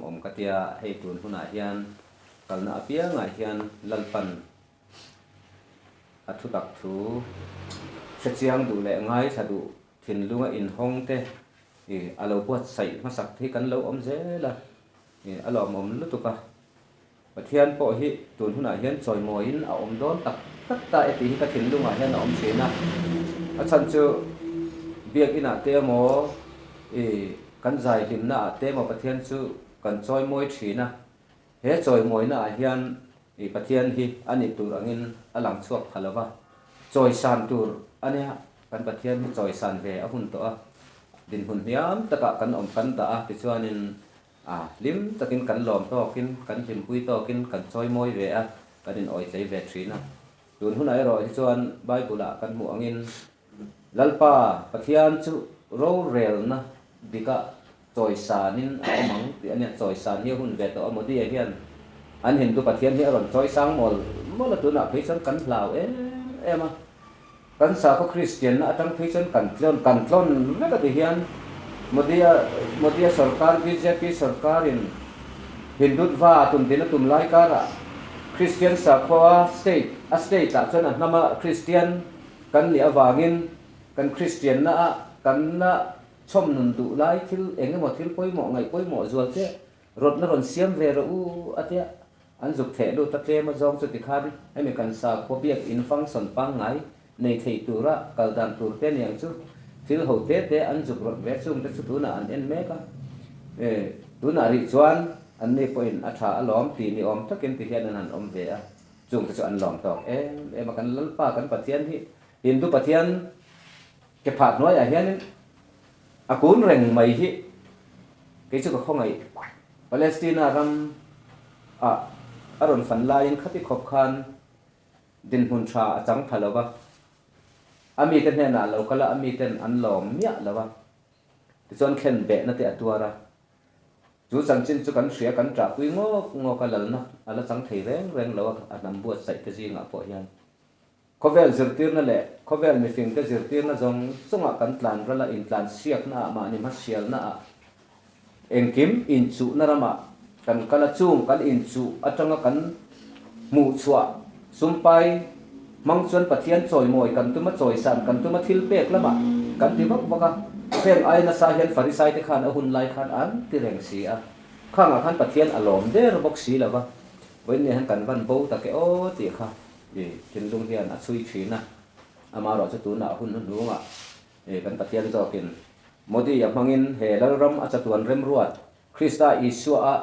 awm ka tia, hei tun hunah hian kalna apiangah hian Lalpan a thutak thu hrechiang duh leh ngaithla duh thinlunga inhawng te a lo buatsaih hmasak te hi kan lo awm zel a, a lawmawm lutuk a. Pathian pawh hi tun hunah hian chawimawiin a awm dawn tak tak ta e tih hi ka thinlungah hian a awm thin a. A chhan chu Biakinah te emaw i kan zaihlimnaah te emaw Pathian chu kan chawimawi thin a. He chawimawinaah hian i Pathian hi a nih tur angin a lang chhuak pha lo va, chawisan tur a nia, kan Pathian hi chawisan ve a hun tawh a, dinhmun hniam takah kan awm kan dah a tichuanin A hlim takin kan lawm tawkin, kan hlimpui tawkin kan chawimawi ve a, kan inawitlei ve thin a. Tun hunah erawh hi chuan Bible-ah kan hmuh angin Lalpa Pathian chu rorelna dikah chawisanin a awm ang tih a nia, chawisan hi a hun ve tawh a, Modi-a hian an Hindu Pathian hi a rawn chawisang mawl mawl a, tunah phei chuan kan hlau em em a. Kan sakhaw Kristianna atang phei chuan kan tlawn kan tlawn vek a ti hian Modi-a Modi-a sorkar bjp sorkarin Hindutva tum din a tum lai karah Kristian sakhaw state a state ah chuan a hnama Kristian kan nih avangin kan Kristianna ah kan la chhawm nun duh lai thil eng emaw thil pawimawh ngaih pawimawh zual che rawtna rawn siam ve rawh u a tia. An zuk theh lut a tlem a zawng chu tikhan hemi kan sakhaw biak in function pangngai nei thei tura kal dan tur te niang chu thil ho te te an zuk rawt ve chung te chu tunah an en mek a. E, tunah rih chuan an ni pawhin a tha alawm tih ni awm takin ti hian an han awm ve a, chung te chu an lawm tawk em em a kan Lalpa kan Pathian hi Hindu Pathian ke phah hnuaiah hianin a kun reng mai hi kei chu ka khawngaih. Palestina ram ah a rawn fan laiin khati khawp khan dinhmun tha a chang pha lo va, a mite hnenah lo kal a, a miten an lawm miah lo va, tichuan thlen behna te a tuar a. Chu chanchin chu kan hria, kan ṭahpui ngawk ngawk a, lalna a la chang thei reng reng lo a, a hnam buatsaih te zingah pawh hian. Khawvel zirtirna leh khawvel mifingte zirtirna zawng zawngah kan tlan ral a, intlan siaknaah, mahni hmasialnaah, engkim inchuhna ramah kan kal a, chung kan inchuh atanga kan hmuhchhuah sumpai hmang chuan Pathian chawimawi kan tum a, chawisan kan tum a, thil pek lamah kan ti vak vak a, heng ai nasa hian Farisaite khan a hun lai khan an ti reng si a, khangah khan Pathian a lawm der bawk si lo va, vawiin nia hian kan van bo tak e aw tih kha. I thinlung hian a chhui thin a, amaherawh chu tunah hun hnuhnungah kan Pathian zawkin Modi a hmangin he Lalram a chatuan remruat Krista Isua a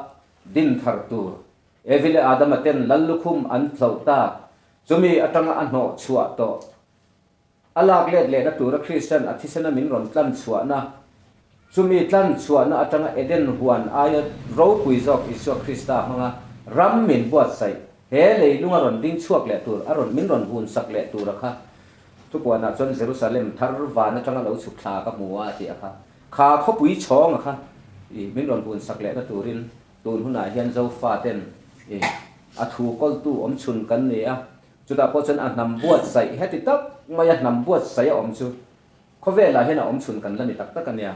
din thar tur Evi leh Adama ten Lal lukhum an hloh tak chumi atanga a hnawh chhuah tawh a lak let lehna tura Kristan a thisena min rawn tlan chhuahna chumi tlan chhuahna atanga Eden huan aia ropui zawk Isua Krista hmanga ram min buatsaih he leilunga rawn ding chhuak leh tur a rawn min rawn hun sak leh tura kha thupuanah chuan Jerusalem thar van atanga lo chhuk thla ka hmu a tih a kha kha khawpui chhawng a kha i min rawn hun sak lehna turin tun hunah hian Zofa ten i a thu kawltu awm chhun kan ni a. Chutah pawh chuan a hnam buatsaih heti tak maia hnam buatsaih a awm chu khawvelah hian a awm chhun kan la ni tak tak a nia.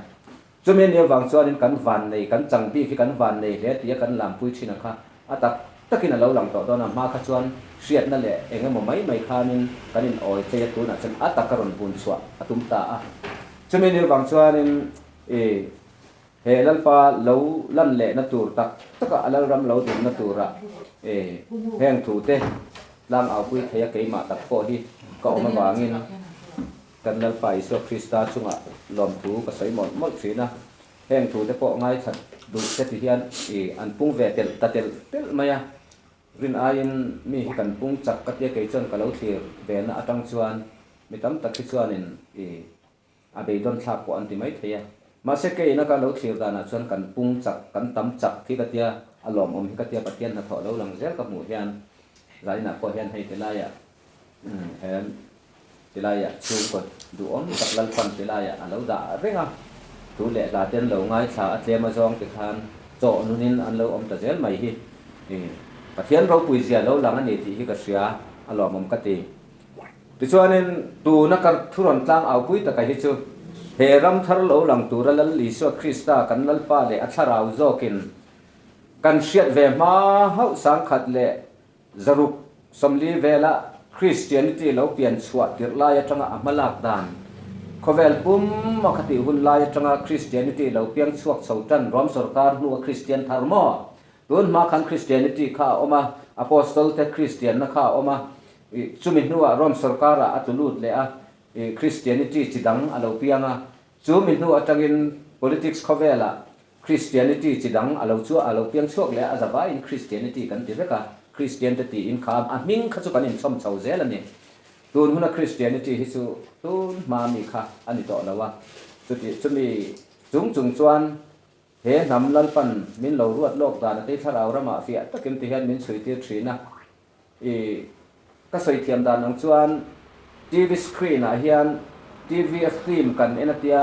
Chumi ania vang chuanin kan van nei, kan chang bik hi kan van nei hle tia kan lampui thin ang kha a tak takin a lo lang tawh dawn a, hma kha chuan hriatna leh eng emaw mai mai khanin kan in awi tlei a, tunah chuan a taka rawn bun chhuah a tum ta a. Chumi ania vang chuanin i He Lalpa lo lan lehna tur tak taka a Lalram lo dinna tura heng thute tlang aupui thei a keimah tak pawh hi ka awm avangin kan Lalpa Isua Krista chungah lawmthu ka sawi mawlh mawlh thin a. Heng thute pawh ngaithla duh te ti hian an pung ve telh ta telh telh mai a. Rin aiin mi hi kan pung chak ka tia kei chuan ka lo thlir ve na atang chuan mi tam tak hi chuanin A beidawn thlak pawh an ti mai thei a. Mahse kei ina ka lo thlir danah chuan kan pung chak, kan tam chak hi ka tia, a lawmawm hi ka tia Pathian hnathawh lo lang zel ka hmuh hian zaninah pawh hian hei tilaiah he tilaiah chhungkaw duhawm tak Lalpan tilaiah a lo dah reng a, thu leh hla te an lo ngaithla a tlem azawng ti khan chawh nunin an lo awm ta zel mai hi Pathian ropui zia lo lang a ni tih hi ka hria, a lawmawm ka ti. Tichuanin, tuna ka thu rawn tlang aupui taka hi chu, he ram thar lo lang tura Lal Isua Krista kan Lalpa leh a thlarau zawkin. Kan hriat ve hma hauh 1640 vela Christianity lo pian chhuah tirh lai atanga a hma lak dan, khawvel pum a khatih hun lai atanga Christianity lo piang chhuak chho tan Rom sorkar hnua Kristian thar maw? Tun hma khan Christianity kha a awm a, Apostol te Kristianna kha a awm a, chumi hnuah Rom sorkarah a tlu lut leh a, Christianity chi dang a lo piang a, chu mi hnu atangin politics khawvelah Christianity chi dang a lo chuah a lo piang chhuak leh a zavaiin Christianity kan ti vek a, Christian te tiin kha a hming kha chu kan inchhawm chho zel a ni. Tun huna Christianity hi chu tun hma mi kha a ni tawh lo a, chuti chumi chung chung chuan he hnam Lalpan min lo ruat lawk dan a tei thlarau ramah fiah takin ti hian min chhui tir thin a. I ka sawi thiam dan ang chuan TV screen ah hian TV a film kan en atia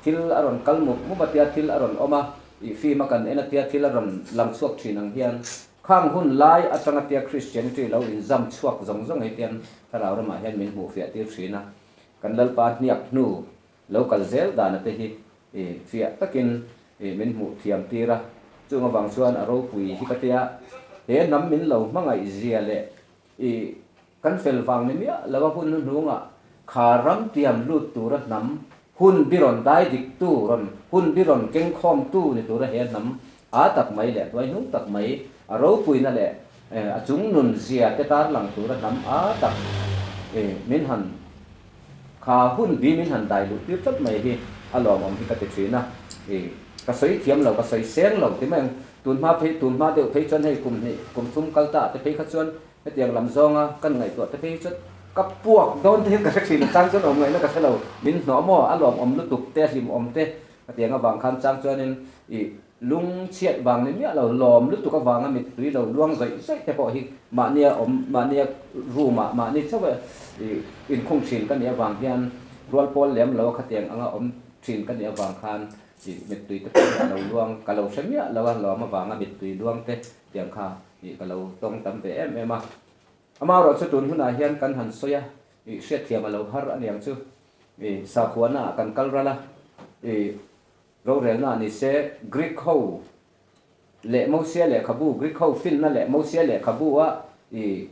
thil a rawn kal mup mup atia thil a rawn awm a, i film a kan en atia thil a rawn lang chhuak thin ang hian khang hun lai atang atia Christianity lo inzam chhuak zawng zawng hi tian thlarau ramah hian min hmuh fiah tir thin a, kan Lalpa hniak hnu lo kal zel dan ate hi i fiah takin i min hmuh thiam tir a, chung avang chuan a ropui hi ka tia, he hnam min lo hmangaih zia leh i kan fel vang ni miah lo a hun hnuhnungah kha ram tiam lut tura hnam hun bi rawn dai dik tu rawn hun bi rawn keng khawm tu ni tura he hnam a tak mai leh hnuai hnung tak mai a ropuina leh a chung nun zia te tarlang tura hnam a tak i min han Kha hun bi min han dai luh tir tlat mai hi a lawmawm hi ka ti thin a, i ka sawi thiam lo, ka sawi seng lo ti mai ang. Tun hma phei, tun hma deuh phei chuan hei kum hnih, kum thum kal ta ah te phei kha chuan hetiang lam zawnga kan ngaihtuah te phei hi chuan ka puak dawn te hian ka hre thin a, chang chuan awm ngaihna ka hre lo, min hnawh maw, a lawmawm lutuk te, a hlimawm te ka tiang avang khan chang chuanin i Lung chhiat vang ni miah lo, lawm lutuk avanga mittui lo luang zawih zawih te pawh hi mahnia awm, mahnia room ah mahni chauh a inkhung thin ka nih avang hian rual pawl lem lo a khatiang anga awm thin ka nih avang khan ih mittui te pawh hi a lo luang ka lo hre miah lo a, lawm avanga mittui luang te tiang kha ih ka lo tawng tam ve em em a. Amaherawh chu tun hunah hian kan han sawi a, ih hriatthiam a lo har aniang chu ih sakhuana ah kan kal ral a, ih Rorelna ni se, Greek ho leh Mosia lehkhabu, Greek ho finna leh Mosia lehkhabu a i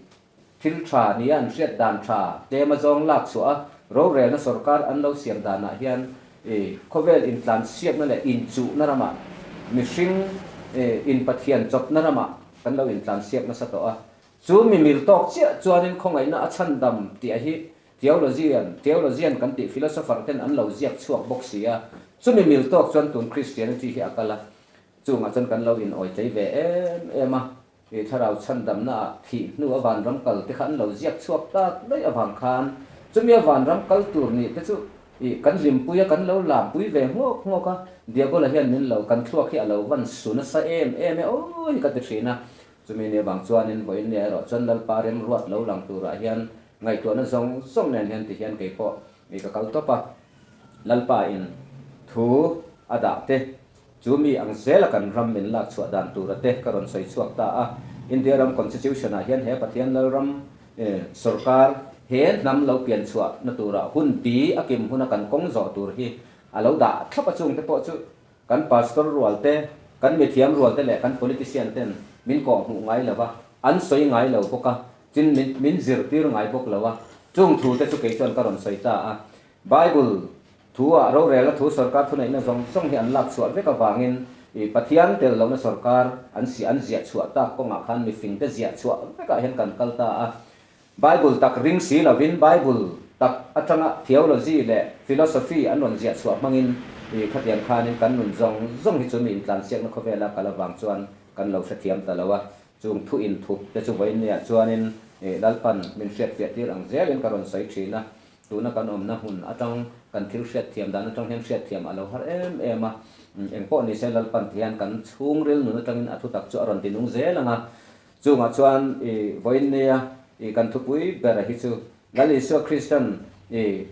thil tha nia an hriat dan tha tlem a zawng lak chhuah a, rorelna sorkar an lo siam danah hian i khawvel intlansiakna leh inchuhna ramah mihring i inpathian chawpna ramah kan lo intlansiak nasa tawh a. Chu mi mil tawk chiah chuanin khawngaihna a chhandam tih a hi Theologian, Theologian kan tih philosopher ten an lo ziak chhuak bawk si a, chumi mil tawk chuan tun Christianity hi a kal a, chungah chuan kan lo in awi tlei ve em em a, i thlarau chhandamna ah thih hnu a vanram kal te kha an lo ziak chhuak tak daih avang khan chumi a vanram kal tur nih te chu i kan hlimpui a kan lo lampui ve nghawk nghawk a, Diabola hian min lo kan thluak hi a lo van su nasa em em e awi ka ti thin a, chumi ni avang chuanin vawiin nia erawh chuan Lalpa remruat lo lang turah hian Ngaihtuahna zawng zawng nen hian tihian kei pawh mi ka kal tawp a, Lalpa in thu a dah te, chu mi ang zela kan ram min lak chhuah dan tura te ka rawn sawi chhuak ta a. India ram Constitution ah hian he Pathian Lalram sorkar he hnam lo pian chhuah na turah hun bi a kim huna kan kawng zawh tur hi a lo dah thlap a chung te pawh chu Kan pastor rual te, kan mithiam rual te leh kan politician ten min kawh hmuh ngai lo a, an sawi ngai lo bawk a, tin min min zirtir ngai bawk lo a, chung thu te chu kei chuan ka rawn sawi ta a. Bible thu ah rorelna thu sorkar thuneihna zawng zawng hi an lak chhuah vek avangin i Pathian tel lohna sorkar an si an ziah chhuah tak kawngah khan mifing te ziah chhuah vekah hian kan kal ta a. Bible tak ring si lovin Bible tak atanga theology leh philosophy an rawn ziah chhuah hmangin i khatiang khanin kan nun zawng zawng hi chu mi intlansiakna khawvela kal avang chuan kan lo hrethiam ta lo a, chung thu inthup te chu vawiinniah chuanin i Lalpan min hriatfiah tir ang zelin ka rawn sawi thin a, tuna kan awmna hmun atang kan thil hriatthiam dan atang hian hriatthiam a lo har em em a, engpawh nise Lalpan ti hian kan chhungril nun atangin a thutak chu a rawn ti nung zel ang a. Chungah chuan i vawiin nia i kan thupui bera hi chu Lal Isua Kristan i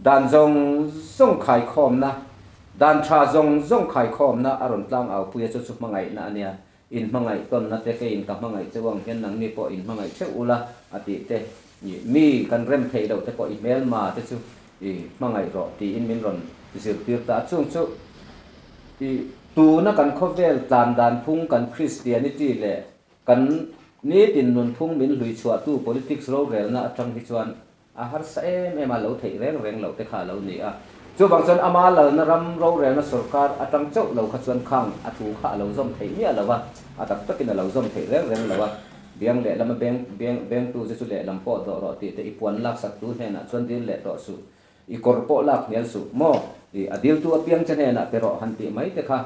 dan zawng zawng khaikhawmna, dan tha zawng zawng khaikhawmna a rawn tlang au pui a, chu chu hmangaihna a nia. In hmangaih tawnna te keiin ka hmangaih cheu ang hian nangni pawh in hmangaih theuh ula a tih te, i mi kan rem theih loh te pawh i hmelma te chu i hmangaih rawh tiin min rawn zirtir ta a, chung chu i. Tuna kan khawvel tlan dan phung kan Christianity leh kan nitin nunphung min hlui chhuahtu politics rorelna atang hi chuan a harsa em em a, lo theih reng reng loh te kha a lo ni a. Chuvang chuan ama lalna ram rorelna sorkar atang chauh lo kha chuan khang a thu kha a lo zawm theih miah lo a, a tak takin a lo zawm theih reng reng lo a. Biang lehlama beng beng bengtu che chu lehlam pawh dawh rawh tih te i puan laksak tu hnenah chuan dil leh tawh suh. I kawr pawh lak hmel suh maw? I a diltu apiang che hnenah pe rawh han tih mai te kha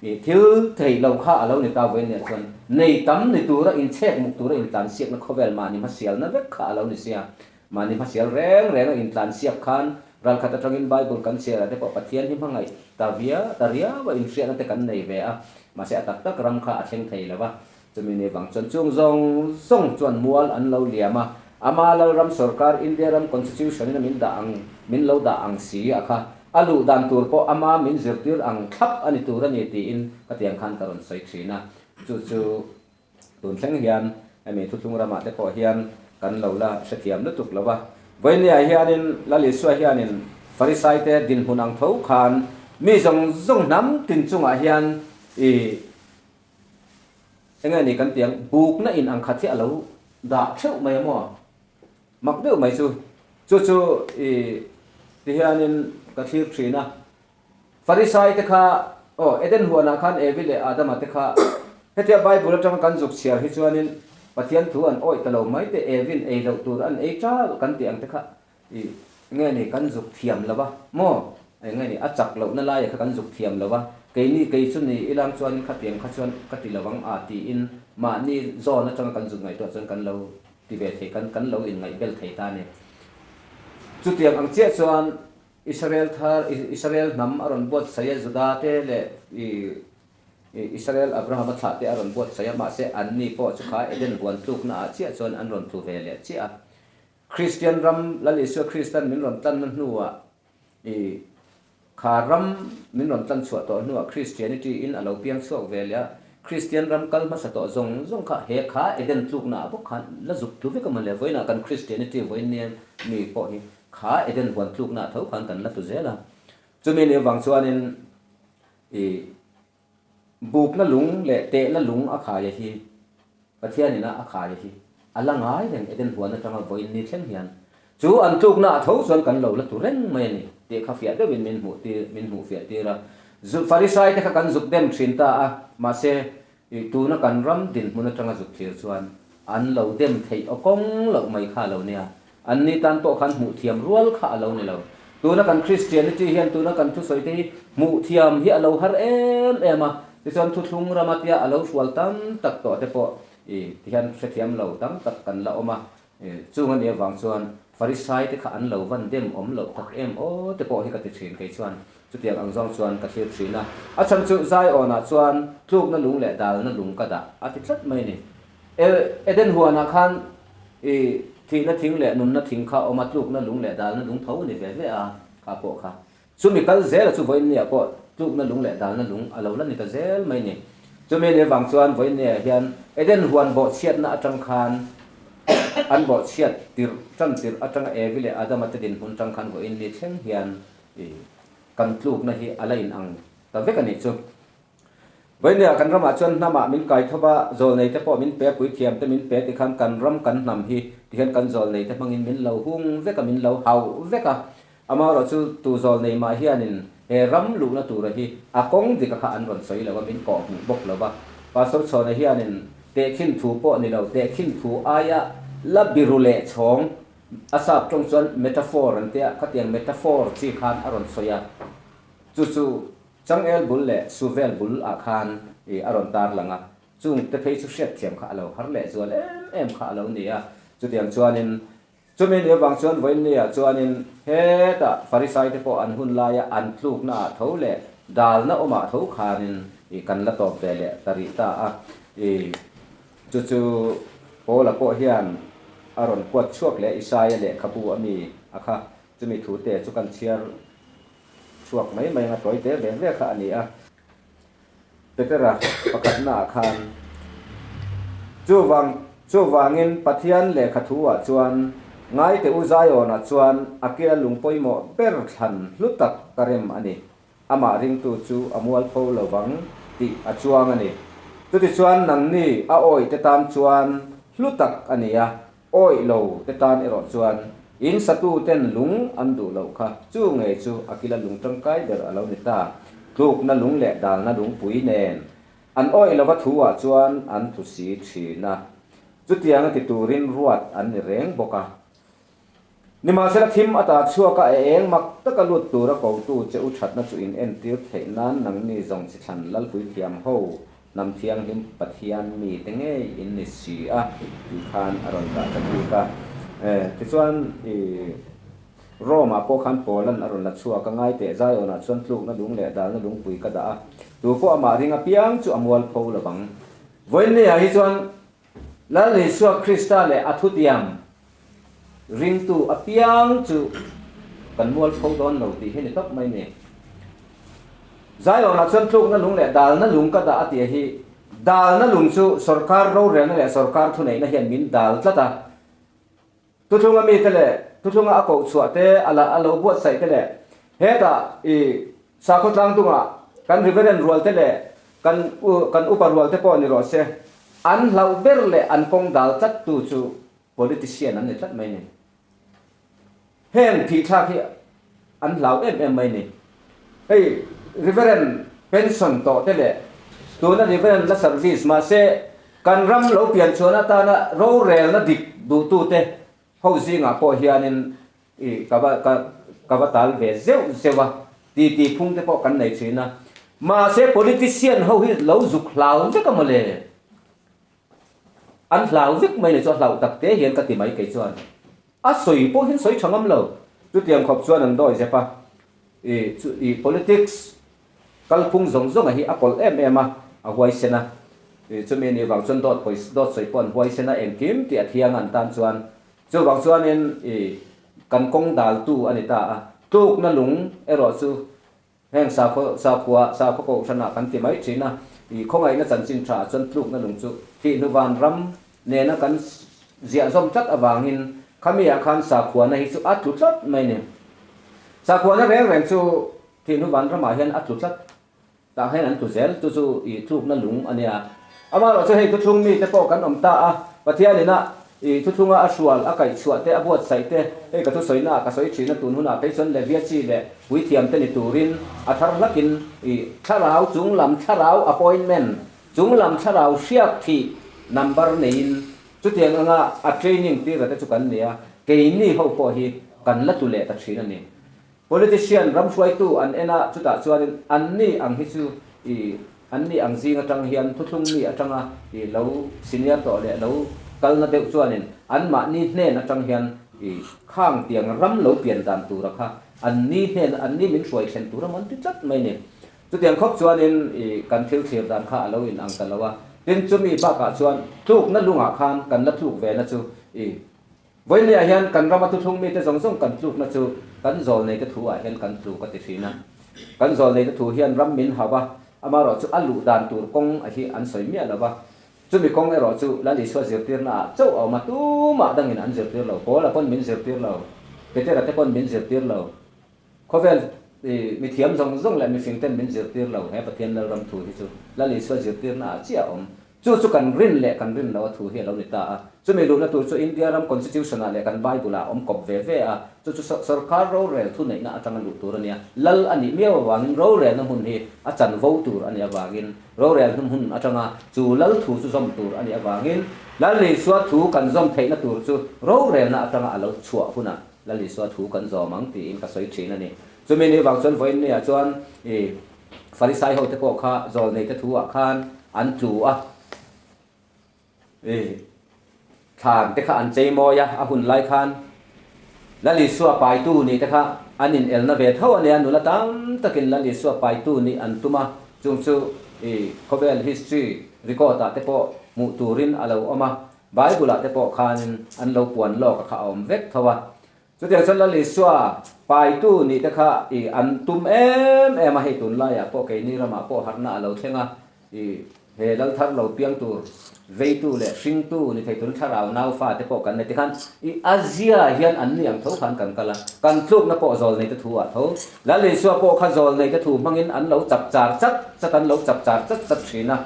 i thil theih lo kha a lo ni ta vawiin nia chuan nei tam ni tura inchhek muk tura intlansiakna khawvel mahni hmasialna vek kha a lo ni sia. Mahni hmasial reng renga intlansiak khan ralkhat atangin Bible kan chhiarah te pawh Pathian hi hmangaih ta via ta riau a inhriatna te kan nei ve a, mahse a tak tak ram kha a thleng thei lo va. Chumi ni vang chuan chung zawng zawng chuan mual an lo liam a, ama Lalram sorkar India ram Constitution in a min dah ang min lo dah ang si a kha a luh dan tur pawh ama min zirtir ang thlap a ni tur a ni tiin ka tiang khan ka rawn sawi thin a, chu chu tun thleng hian hemi thuthlung ramah te pawh hian kan lo la hrethiam lutuk lo va. Vawinia hianin Lal Isua hianin Farisaite dinhmun ang tho khan mi zawng zawng hnam tin chungah hian i Enge ni kan tiang bukna in ang khat hi a lo dah theuh mai a maw? Mak deuh mai chu. Chu chu i ti hianin ka thlir thin a. Farisai te kha aw Eden huanah khan Evi leh Adama te kha hetia Bible atanga kan zuk chhiar hi chuanin Pathian thu an awih ta lo mai te Evin ei loh tur an ei tal kan tih ang te kha I nge ni kan zuk thiam lo a maw? Eng nge ni a chak lohna laia kha kan zuk thiam lo a, keini kei chu ni ilang chuanin khatiang kha chuan ka ti lo ang a tiin mahni zawn atanga kan zuk ngaihtuah chuan kan lo ti ve thei kan kan lo inngaihbel thei ta a ni. Chutiang ang chiah chuan Israel thar Israel hnam a rawn buatsaih a Juda te leh i Israel Abrahama thlah te a rawn buatsaih a mahse anni pawh chu kha Eden huan tlukna ah chiah chuan an rawn tlu ve leh chiah a. Kristian ram Lal Isua Kristan min rawn tlanna hnuah i kha ram min rawn tlan chhuah tawh hnuah Christianity in a lo piang chhuak ve leh a, Kristian ram kal hmasa tawh zawng zawng kha he kha Eden tlukna ah bawk khan la zuk tlu vek a maw le, vawiinah kan Christianity vawiin nia mi pawh hi kha Eden huan tlukna ah tho khan kan la tlu zel a, chumi nih avang chuanin i Bukna lung leh tehna lung a khaia hi Pathian ina a khaia hi a la ngai reng Eden huan atanga vawiin ni thleng hian chu an tlukna ah tho chuan kan lo la tu reng mai a ni tih kha fiah deuhin min hmuh tir min hmuh fiah tir a. Farisai te kha kan zuk dem thin ta a, mahse tuna kan ram dinhmun atanga zuk thlir chuan an lo dem theih aw kawng loh mai kha a lo nia. An ni tan pawh khan hmuh thiam rual kha a lo ni lo. Tuna kan Christianity hian tuna kan thusawi te hi hmuh thiam hi a lo har em em a, tichuan thuthlung rama tia a lo hrual tam tak tawh te pawh i tihian hrethiam lo tam tak kan la awm a. Chung a nih avang chuan Farisai te kha an lo van dem awm loh tak em aw te pawh hi ka ti thin kei chuan chutiang ang zawng chuan ka thlir thin a. A chhan chu Zaiawnah chuan tlukna lung leh dalna lung ka dah a ti tlat mai a ni. Eden huanah khan i thihna thing leh nunna thing kha awm a, tlukna lung leh dalna lung tho a ni ve ve a, kha pawh kha. Chumi kal zela chu vawiinniah pawh tlukna lung leh dalna lung a lo la ni ta zel mai ni. Chumi ni avang chuan vawiinniah hian Eden huan bawhchhiatna atang khan an bawhchhiat tirh tan tirh atanga Evi leh Adama te dinhmun tang khan vawiinni thleng hian i kan tlukna hi a la inang ta vek a nih chu. Vawinia kan ramah chuan hnamah min kai thawp a, zawlnei te pawh min pe a, puithiam te min pe tikhan kan ram kan hnam hi tihian kan zawlnei te hmangin min lo hung vek a, min lo hauh vek a. Amaherawh chu tu zawlnei mah hianin he ram luhna tura hi a kawng dika kha an rawn sawi lo a, min kawh hmuh bawk lo va. Pastor Chhawna hianin tehkhin thu pawh ni lo, tehkhin thu aia la biru leh chhawng a sap tawng chuan metaphor an tia, khatiang metaphor chi khan a rawn sawi a, chu chu Changel bul leh Suvel bul ah khan i a rawn tar lang a, chung te phei chu hriatthiam kha a lo har leh zual em em kha a lo ni a. Chutiang chuanin chumi ni avang chuan vawiinni ah chuanin hetah Farisai te pawh an hun laia an tlukna ah tho leh dalna awmah tho khanin i kan la tawp ve leh ta rih ta a. I chu chu Paula pawh hian a rawn kuat chhuak leh Isaia lehkhabu a mi a kha chumi thu te chu kan chhiar Chhuak mai mai anga tawi te ve ve kha a ni a. Petera pakhatnaah khan chuvang chuvangin Pathian lehkha thu-ah chuan Ngaite u Zion-ah chuan a kila lung pawimawh ber thlan hlu tak ka rem a ni. Amah ringtu chu a mualpho lo vang. tih a chuang a ni. Chutichuan nangni a awih te tan chuan hlu tak a ni a, awih lo te tan erawh chuan in satu ten lung an duh loh kha chu ngei chu a kila lung tangkai ber a lo ni ta. Tlukna lung leh dalna lungpui nen an awih lova thu ah chuan an tlu si thin a, chutianga ti turin ruat an ni reng bawk a. Nimahsela thim ata chhuak a eng mak taka lut tura kotu che u thatna chu in entir theih nan nangni zawng chi thlan Lalpui thiam ho hnam thianghlim Pathian mi te ngei in ni si a tih khan a rawn dah ta bik a. Tichuan i Rome ah pawh khan Paul-a'n a rawn la chhuak a, ngai teh Zion-ah chuan tlukna lung leh dalna lungpui ka dah a, tu pawh amah ring apiang chu a mualpho lovang. Vawiinni ah hi chuan Lal Isua Krista leh a thutiam ringtu apiang chu kan mualpho dawn lo tih hi ni tawp mai ni. Zion-ah chuan tlukna lung leh dalna lung ka dah a tih hi dalna lung chu sorkar rorelna leh sorkar thuneihna hian min dal tlat a. Thuthlunga mite leh thuthlunga a koh chhuah te, a la a lo buatsaih te leh hetah i sakhaw tlangdungah kan Reverend rual te leh kan u kan upa rual te pawh ni rawh se, an hlauh ber leh an kawng dal tlat tu chu politician an ni tlat mai ni. Heng thihthlak hi an hlau em em mai ni. Hei Reverend pension tawh te leh tuna Reverend la service mahse kan ram lo pian chhuahna atana rorelna dik duhtute ho zingah pawh hianin i ka va ka ka va tal ve zeuh zeuh a ti ti phung te pawh kan nei thin a. Mahse politician ho hi lo zuk hlau vek a mawle. An hlau vek mai ni chu a hlauh tak te hian ka ti mai kei chuan. A sawi pawh hian sawi tha ngam lo. Chutiang khawp chuan an dawi zep a. I chu i politics kalphung zawng zawng a hi a kawlh em em a, a huaisen a. I chumi ni vang chuan dawt pawi dawt sawi pawh an huaisen a engkim tih a thiang an tan chuan. Chuvang chuanin i kan kawng daltu a ni ta a. Tlukna lung erawh chu Heng sakhaw sakhua sakhaw kohhranah kan ti mai thin a, i khawngaihna chanchin tha ah chuan tlukna lung chu thihnu van ram nena kan ziah zawm tlat avangin khami ah khan sakhuana hi chu a tlu tlat mai ni. Sakhuana reng reng chu thihnu van ramah hian a tlu tlat tah hian an tlu zel chu chu i tlukna lung a nia. Amaherawh chu hei thuthlung mite pawh kan awm ta a, Pathian ina i thuthlunga a hrual, a kaihchhuah te, a buatsaih te, hei ka thusawi naah ka sawi thin a, tun hunah phei chuan Levia chi leh puithiam te ni turin a thar hlakin i thlarau chunglam thlarau appointment, chunglam thlarau hriak thih number neiin chutiang anga a training tira te chu kan ni a, keini ho pawh hi kan la tlu leh ta thin a ni. Politician ram hruaitu an en a, chutah chuanin anni ang hi chu i anni ang zing atang hian thuthlung mi atanga i lo senior tawh leh lo kalna deuh chuanin anmahni hnen atang hian i khang tiang ram lo pian dan tura kha anni hnen anni min hruai thlen tura maw an ti tlat mai ni. Chutiang khawp chuanin i kan thil thlir dan kha a lo in ang ta lo a, tin chumi bakah chuan tlukna lungah khan kan la tluk ve na chu i Vawinia hian kan rama thuthlung mite zawng zawng kan tlukna chu kan zawlneite thu ah hian kan tluk a ti thin a. Kan zawlneite thu hian ram min hau a, amaherawh chu a luh dan tur kawng a hi an sawi miah lo va. Chumi kawng erawh chu Lal Isua zirtirna ah chauh a awm a, tumah dangin an zirtir lo. Paula pawn min zirtir lo, Petera te pawn min zirtir lo. Khawvel i mithiam zawng zawng leh mifing ten min zirtir lo he Pathian Lalram thu hi chu Lal Isua zirtirna ah chiah a awm. Chu chu kan rin leh kan rin loh a thu hi a lo ni ta a. Chumi luhna tur chu India ram Constitution ah leh kan Bible ah a awm kawp ve ve a. Chu chu sorkar rorel thuneihna atanga luh tur a nia. Lal a nih miau avangin rorelna hmun hi a chanvo tur a nih avangin rorel hmun atanga chu lal thu chu zawm tur a nih avangin Lal Isua thu kan zawm theihna tur chu rorelna atanga a lo chhuah hunah Lal Isua thu kan zawm ang tiin ka sawi thin a ni. Chumi ni vang chuan vawiin niah chuan i Farisai hote pawh kha zawlneite thu ah khan an tlu a, i thlan te kha an chei mawi a, a hun lai khan Lal Isua paitu nih te kha an inelna ve tho a nia, nula tam takin Lal Isua paitu nih an tum a, chung chu i khawvel history record ah te pawh hmuh turin a lo awm a. Bible ah te pawh khanin an lo puan lawk a kha a awm vek tho a. Chutiang chuan Lal Isua paitu nih te kha i an tum em em a, hei tunlaiah pawh keini ramah pawh harhna a lo thleng a, i He lal thar lo piang tur veitu leh hringtu ni thei tun thlarau nau fa te pawh kan nei tikhan i a zia hian an ni ang tho khan kan kal a, kan tlukna pawh zawl nei te thu ah tho. Lal Isua pawh kha zawl nei te thu hmangin an lo chap char chat chat an lo chap char chat chat thin a,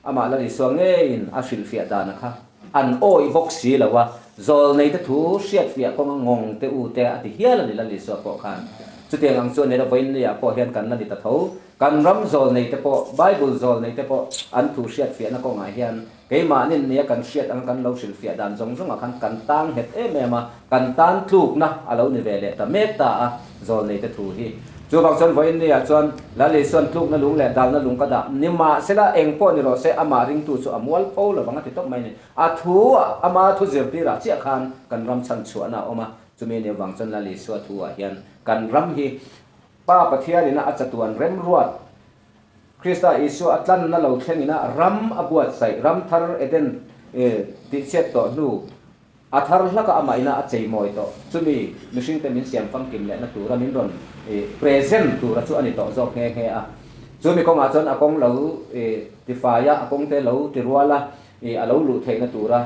amah Lal Isua ngeiin a hrilhfiah dana kha an awih bawk si lo a, zawl nei te thu hriatfiah kawnga ngawng te u te a ti hial a ni Lal Isua pawh khan. Chutiang ang chuan nena vawiin ni ah pawh hian kan la ni ta tho. Kan ram zawl nei te pawh, Bible zawl nei te pawh an thu hriatfiahna kawngah hian keimahnin nia kan hriat anga kan lo hrilhfiah dan zawng zawngah khan kan tang nghet em em a, kan tan tlukna a lo ni ve leh ta mek ta a zawl nei te thu hi. Chuvang chuan vawiin niah chuan Lal Isuan tlukna lung leh dalna lung ka dah ni mahsela eng pawh ni rawh se amah ringtu chu a mual pho lovang a ti tawp mai a ni. A thu ah, ama thu zirtirah chiah khan kan ram chhanchhuahna a awm a, chumi nih avang chuan Lal Isua thu ah hian kan ram hi Pa Pathian ina a chatuan remruat, Krista Isua a tlanna lo thleng ina ram a buatsaih, ram thar Eden tihchhiat tawh hnu, a thar hlaka amah ina a cheimawi tawh, chumi mihringte min siam famkim lehna tura min rawn present tura chu a ni tawh zawk nghe nghe a. Chumi kawngah chuan a kawng lo tifai a, a kawngte lo tirual a, a lo luh theihna tura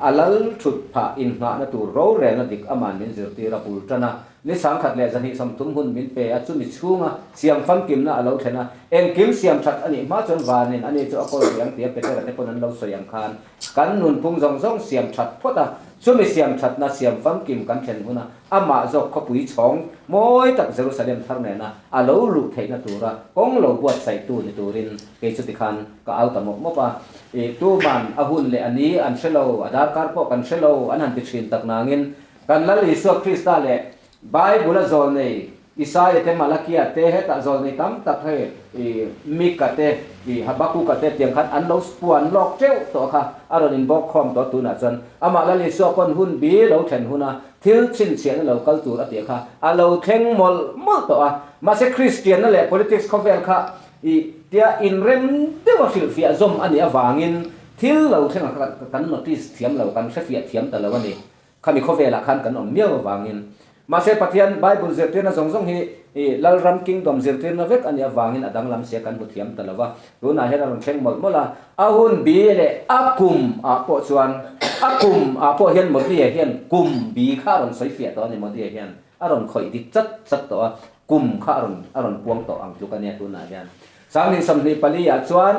a lal thut phah innghahna tur rorelna dik aman min zirtir a bul tan a. Ni 1130 hun min pe a, chumi chhunga siam famkimna a lo thlen a, engkim siam that a nih hma chuan vanin ani chu a kawl thei ang tia Petera te pawn an lo sawi ang khan kan nunphung zawng zawng siam that phawt a, chumi siam thatna siam famkim kan thlen huna amah zawk khawpui chhawng mawi tak Jerusalem thar nena a lo luh theihna tura kawng lo buatsaihtu ni turin kei chu tikhan ka au ta mawp mawp a. I tuman a hun leh a ni an hre lo, a darkar pawh kan hre lo an han ti thin tak nangin Kan Lal Isua Krista leh Bible a zawlnei Isaia te, Malakia te, hetah zawlnei tam tak hei i Mika te, i Habakuka te tiang khan an lo puan lawk teuh tawh kha a rawn inbawk khawm tawh tunah chuan amah Lal Isua pawn hun bi lo thlen huna thil chhinchhiahna lo kal tur a tih kha a lo thleng mawlh mawlh tawh a. Mahse Kristianna leh politics khawvel kha i tia inrem deuha hrilhfiah zawm a nih avangin thil lo thleng a kha kan notice thiam lo, kan hrefiah thiam ta lo a ni. Khami khawvelah khan kan awm miau avangin. Mahse Pathian Bible zirtirna zawng zawng hi i Lalram Kingdom zirtirna vek a nih avangin a danglam sia kan hmu thiam ta lo va. Tunah hian a rawn thleng mawlh mawlh a, a hun bi leh a kum ah pawh chuan a kum ah pawh hian Modi-a hian kum bi kha a rawn sawi fiah tawh a ni Modi-a hian a rawn khawih dik chat chat tawh a, kum kha a rawn a rawn puang tawh ang tluk a nia tunah hian. 2024 ah chuan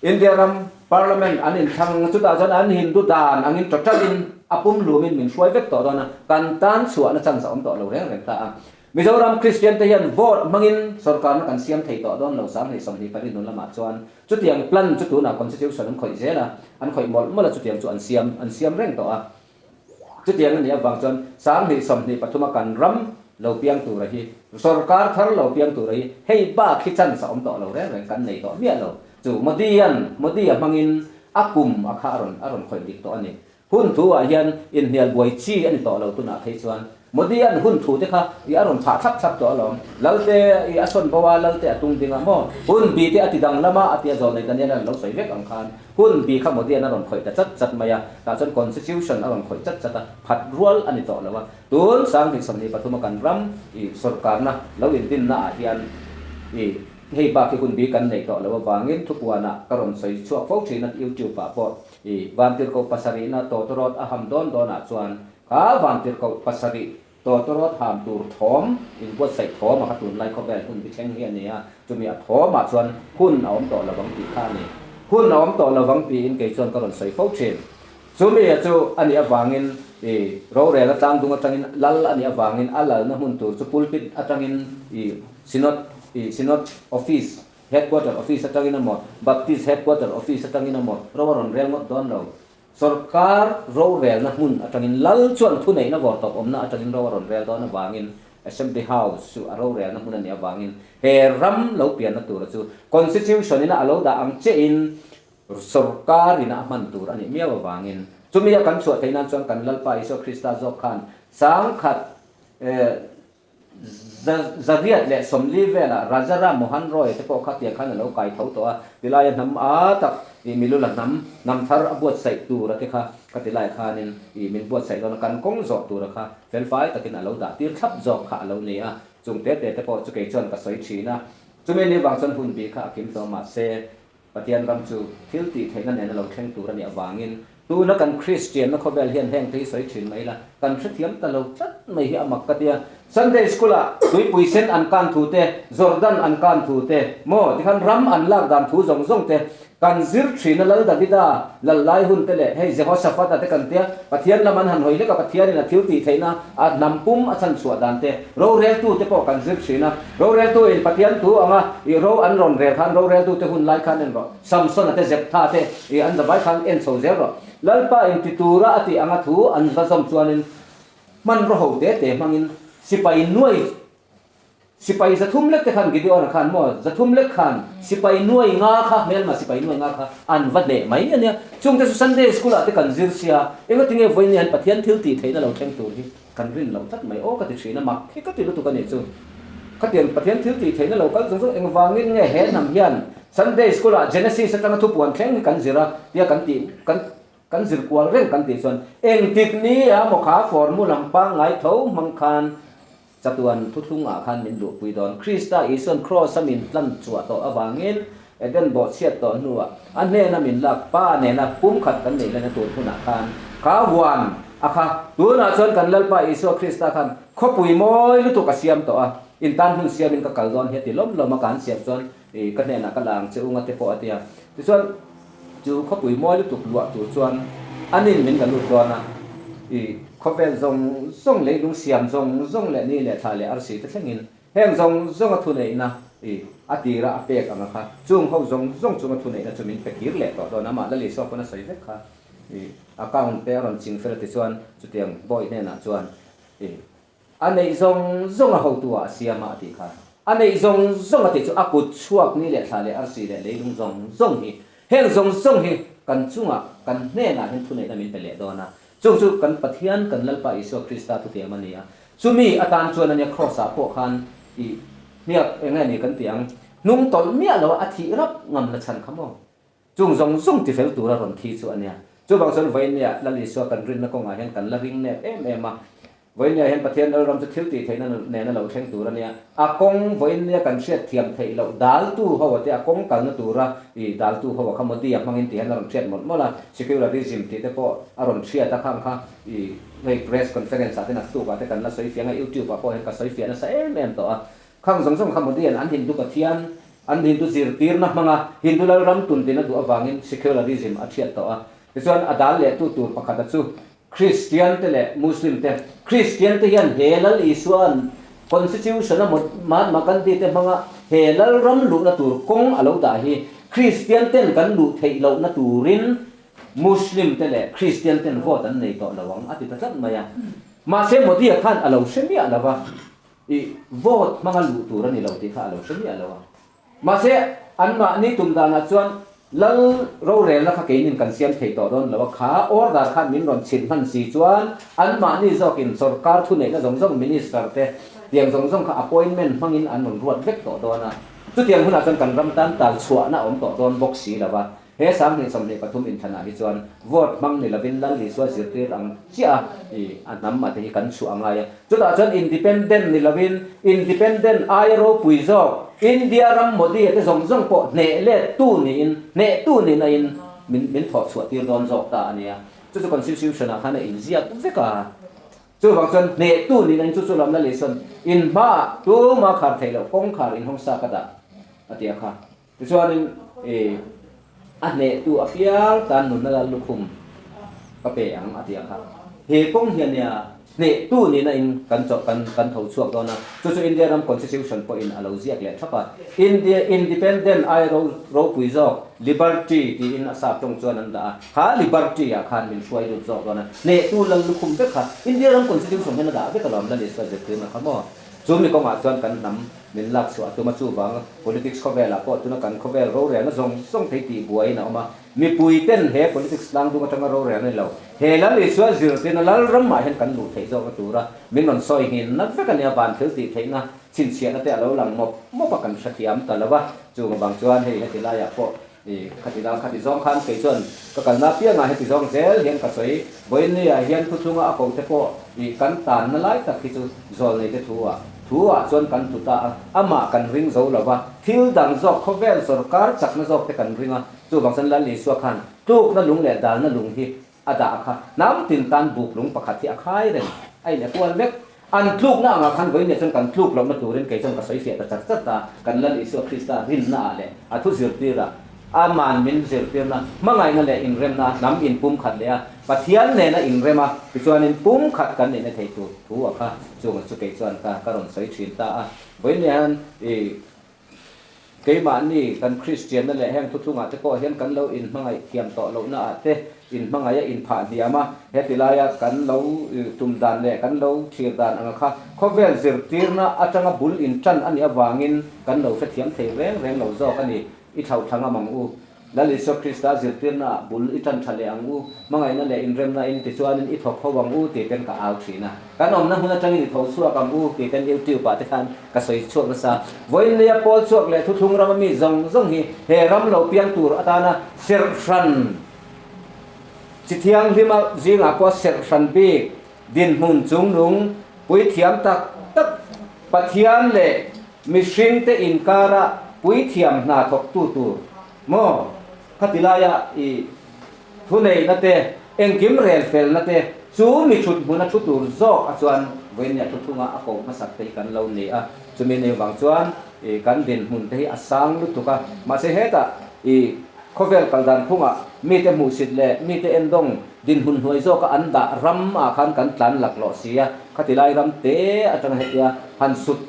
India ram Parliament an inthlang chutah chuan an Hindu dan angin total-in a pumhlumin min hruai vek tawh dawn a, kan tan chhuahna chance a awm tawh lo reng reng ta a. Mizoram Kristian te hian vote hmangin sorkarna kan siam thei tawh dawn lo 2024 hnu lamah chuan chutiang plan chu tunah Constitution an khawih zel a, an khawih mawlh mawlh a chutiang chu an siam an siam reng tawh a. Chutiang a nih avang chuan 2023 a kan ram lo piang tura hi, sorkar thar lo piang tura hi hei bak hi chance a awm tawh lo reng reng kan nei tawh miah lo. Chu Modi-a'n Modi-a hmangin a kum a kha a rawn a rawn khawih dik tawh a ni. Hun thu ah hian inhnial buai chi a ni tawh lo tunah phei chuan Modi-a'n hun thu te kha i a rawn thah thlap thlap tawh alawm. Lalte i a sawn bo a, Lalte a tung ding a maw? Hun bi te a ti danglam a, a tia zawl nei Daniel-a'n lo sawi vek ang khan Hun bi kha Modi-a'n a rawn khawih ta chat chat mai a, tah chuan Constitution a rawn khawih chat chat a, phat rual a ni tawh lo a. Tun 2023 a kan ram i sorkarna lo indinna ah hian i hei bak hi hun bi kan neih tawh lo avangin thupuanah ka rawn sawi chhuak fo thin a, YouTube ah pawh i Vantirhkoh pasarihna tawtawrawt a ham dawn dawnah chuan kha Vantirhkoh pasarih Tawtawrawt ham tur thawm, inbuatsaih thawm a kha tunlai khawvel hun bi thleng hi a ni a, chumi a thawmah chuan hun a awm tawh lovang tih kha a ni. Hun a awm tawh lovang tiin kei chuan ka rawn sawi fo thin. Chumi a chu a nih avangin i rorel a tlangdung atangin lal a nih avangin a lalna hmun tur chu pulpit atangin i synod i synod office headquarter office atangin emaw baptist headquarter office atangin emaw ro a rawn rel ngawt dawn lo. Sorkar rorelna hmun atangin lal chuan thuneihna vawrtawp awmna atangin ro a rawn rel dawn avangin Assembly House chu a rorelna hmun a nih avangin he ram lo pianna tura chu Constitution ina a lo dah ang chiahin sorkar ina a hman tur a nih miau avangin chumi a kan chhuah theih nan chuan kan Lalpa Isua Krista zawk khan 1000 Zariat leh 40 velah Raja Ram Mohan Roy te pawh kha tiang khan a lo kai tho tawh a, tilaia hnam a tak ih milula hnam, hnam thar a buatsaih tura te kha ka ti lai khanin ih min buatsaih dawn a, kan kawng zawh tura kha felfai takin a lo dah tir thlap zawk kha a lo ni a, chung te te te pawh chu kei chuan ka sawi thin a, chumi ni vang chuan hun bih kha a kim tawh mahse. Pathian ram chu thil tih theihna nena lo thleng tur a nih avangin tuna kan Kristianna khawvel hian heng te hi sawi thin mai ila, kan hrethiam ta lo tlat mai hi a mak ka tia. Sunday School ah tuipui sen an kan thu te, Jordan an kan thu te, maw tikhan ram an lak dan thu zawng zawng te kan zir thin a, Lal Davida lal lai hun te leh hei Jehoshaphat-a te kan tia, Pathian lam an han hawi hlek a, Pathianin a thil tih theihna a hnam pum a chhan chhuah dan te, roreltu te pawh kan zir thin a, roreltu in Pathian thu anga i ro an rawn rel khan roreltu te hun lai khan en rawh, Samson-a te Jeptha te i an zavai khan en chho zel rawh. Lalpa in ti tura a tih anga thu an va zawm chuanin hmanraw ho te te hmangin sipai nuai Sipai 300 lek te khan Gideon-a khan maw 300 lek khan sipai nuai nga kha hmelma sipai nuai nga kha an va hneh mai a nia. Chung te chu Sunday School ah te kan zir sia, engatinge vawiin hian Pathian thil tih theihna lo thleng tur hi kan rin loh tlat mai aw ka ti thin a, mak hi ka ti lutuk a nih chu. Khatiang Pathian thil tih theihna lo kal zawng zawng engvangin nge he hnam hian Sunday School ah Genesis atanga thupuan thleng hi kan zir a tia kan tih kan kan zir kual reng kan tih chuan engtik ni a maw kha formula pangngai tho hmang khan Chatuan thuthlung ah khan min luhpui dawn. Krista Isuan Kraws a min tlan chhuah tawh avangin Eden bawhchhiat tawh hnuah a hnena min lak Pa nena pumkhat kan neih lehna tur hunah khan kha huan a kha. Tunah chuan kan Lalpa Isua Krista khan khawpui mawi lutuk a siam tawh a, in tan hun siamin ka kal dawn hi a ti lawm lawm a, ka han siam chuan i ka hnenah ka la ang che unga te pawh a ti a. Tichuan chu khawpui mawi lutuk luah tur chuan anin min la lut dawn a, i khawvel zawng zawng leilung siam zawng zawng leh ni leh thla leh arsi te thlengin heng zawng zawnga thuneihna i a tira a pek anga kha chung ho zawng zawng chunga thuneihna chu min pe kir leh tawh dawn a, amah Lalisua pawn a sawi vek kha i account te a rawn ching fel a tichuan chutiang bawi hnenah chuan i A neih zawng zawng a hotu ah a siam a a tih kha. A neih zawng zawng a tih chu a kut chhuak ni leh thla leh arsi leh leilung zawng zawng hi. Heng zawng zawng hi kan chungah, kan hnenah hian thuneihna min pe leh dawn a. Chung chu kan Pathian, kan Lalpa Isua Krista thutiam a ni a. Chumi atan chuan ania Kraws ah pawh khan i hniak eng nge ni kan tih ang, hnung tawlh miah lo a a thih rap ngam na chhan kha maw? Chung zawng zawng tifel tura rawn thi chu a nia. Chuvang chuan Vawinia Lal Isua kan rinna kawngah hian kan la ring nep em em a. Vawinia hian Pathian Lalram chu thil tih theihna nena lo thleng tur a nia. A kawng Vawinia kan hriat thiam theih loh daltu ho a te a kawng kalna tura i daltu ho a kha Modi a hmangin tih hian a rawn hriat mawlh mawlh a. Secularism tih te pawh a rawn hriat a khang kha i hei press conference ah te naktuk ah te kan la sawi fiah ang a, YouTube ah pawh hian ka sawi fiah nasa em em tawh a. Khang zawng zawng kha Modi-a'n an Hindu pathian, an Hindu zirtirna hmanga Hindu lalram tuntin a duh avangin secularism a thiat tawh a. Tichuan, a dal lehtu tur pakhata chu Kristian te leh Muslim te. Kristian te hian he Lal Isua'n Constitution a Mahatma Gandhi te hmanga he lalram luhna tur kawng a lo dah hi Kristian ten kan luh theih lohna turin Muslim te leh Kristian ten vote an nei tawh lo ang a ti ta tlat mai a. Mahse Modi-a khan a lo hre miah lo va. I vote hmanga luh tur a ni lo tih kha a lo hre miah lo a. Mahse, anmahni tum danah chuan Lal rorelna kha keinin kan siam thei tawh dawn lo a, kha order khan min rawn chhilh hman si chuan anmahni zawkin sawrkar thuneihna zawng zawng minister te tiang zawng zawng kha appointment hmangin an rawn ruat vek tawh dawn a. Chutiang hunah chuan kan ram tan tal chhuahna a awm tawh dawn bawk si lo a. He 2023 inthlanah hi chuan vote hmang ni lovin Lal Isua zirtir ang chiah a i a hnam a te hi kan chhuah a ngai a. Chutah chuan independent ni lovin independent aia ropui zawk India ram Modi a te zawng zawng pawh hneh let tu niin hneh tu niin a in min min thawh chhuah tir dawn zawk ta a nia. Chu chu constitution ah khan a inziak vek a. Chuvang chuan hneh tu niin a in chu chu lam Lal Isuan in hmaah tuma khar theih loh kawngkhar inhawngsa ka dah a ti a kha. Tichuanin i a hnehtu a piang tan nunna lal lukhum ka pe ang a ti ang kha. He kawng hian nia hnehtu nihna in kan chawh kan kan tho chhuak dawn a, chu chu India ram constitution pawhin a lo ziak leh thap a. India independent ai ro ropui zawk liberty tiin a sap tawng chuan an dah a, kha liberty ah khan min hruai lut zawk dawn a, hnehtu lal lukhum vek kha India ram constitution hian a dah vek alawm Lal Isua zirtirna kha maw. Chu mi kawngah chuan kan hnam min lak chhuah a tum a, chuvang politics khawvelah pawh tuna kan khawvel rorelna zawng zawng thei tih buaiin a awm a, mipui ten he politics tlangdung atanga rorelna ni lo, he Lal Isua zirtirna Lalramah hian kan luh theih zawkna tura min rawn sawi nghinna vek a nia, van thil tih theihna chhinchhiahna te a lo lang mawp mawp a, kan hrethiam ta lo va, chung avang chuan hei heti laiah pawh I khati dang khati zawng khan kei chuan ka kalna apiangah heti zawng zel hian ka sawi. Vawiinniah hian thuthlunga a koh te pawh i kan tanna lai tak hi chu zawlneite thu ah thu. Thu ah chuan kan tlu ta a, amah kan ring zo lo va, thil dang zawk khawvel sawrkar chakna zawk te kan ring a, chuvang chuan Lal Isua khan tlukna lung leh dalna lung hi a dah kha hnam tin tan buk lung pakhat hi a khai reng a in ekual vek. An tlukna angah khan vawiin chuan kan tluk lohna turin kei chuan ka sawi fiah ta char char ta, kan Lal Isua Krista rinna ah leh a thu zirtir ah Aman min zirtirna, hmangaihna leh inremna hnam inpumkhat leh a Pathian nena inrem a, tichuanin pumkhat kan nihna thei tur thu a kha chunga chu kei chuan ka ka rawn sawi thin ta a. Vawiin hian i keimahni kan Kristianna leh heng thuthlungah te pawh hian kan lo inhmangaih thiam tawh lohna ah te inhmangaih a inphah hniam a, heti laia kan lo tum dan leh kan lo thlir dan anga kha khawvel zirtirna atanga bul intan a nih avangin kan lo hrethiam thei reng reng lo zawk a ni. I thlauhthla ngam ang u. Lal Isua Krista zirtirna ah bul i tan tha leh ang u. Hmangaihna leh inremna in tichuanin i thawk ho ang u tih ten ka au thin a. Kan awmna hmun atangin i tho chhuak ang u tih ten YouTube ah te khan ka sawi chhuak nasa. Vawiinleia pawl chhuak leh thuthlung rama mi zawng zawng hi he ram lo piang tur atana serh hran chi thianghlima zingah pawh serh hran bik dinhmun chungnung puithiam tak tak Pathian leh Mihringte inkara puithiam hna thawktu tur maw khati laia i thuneihna te, engkim rel felna te chu mi thut hmuna thu tur zawk a chuan vawinia thu thunga a koh hmasak te hi kan lo ni a. Chumi ni vang chuan i kan dinhmun te hi a sang lutuk a. Mahse hetah i khawvel kal dan phungah mite hmuhsit leh mite endawng dinhmun hnuai zawka an dah ram ah khan kan tlan laklawh si a. Khati lai ram te atanga hetia han sut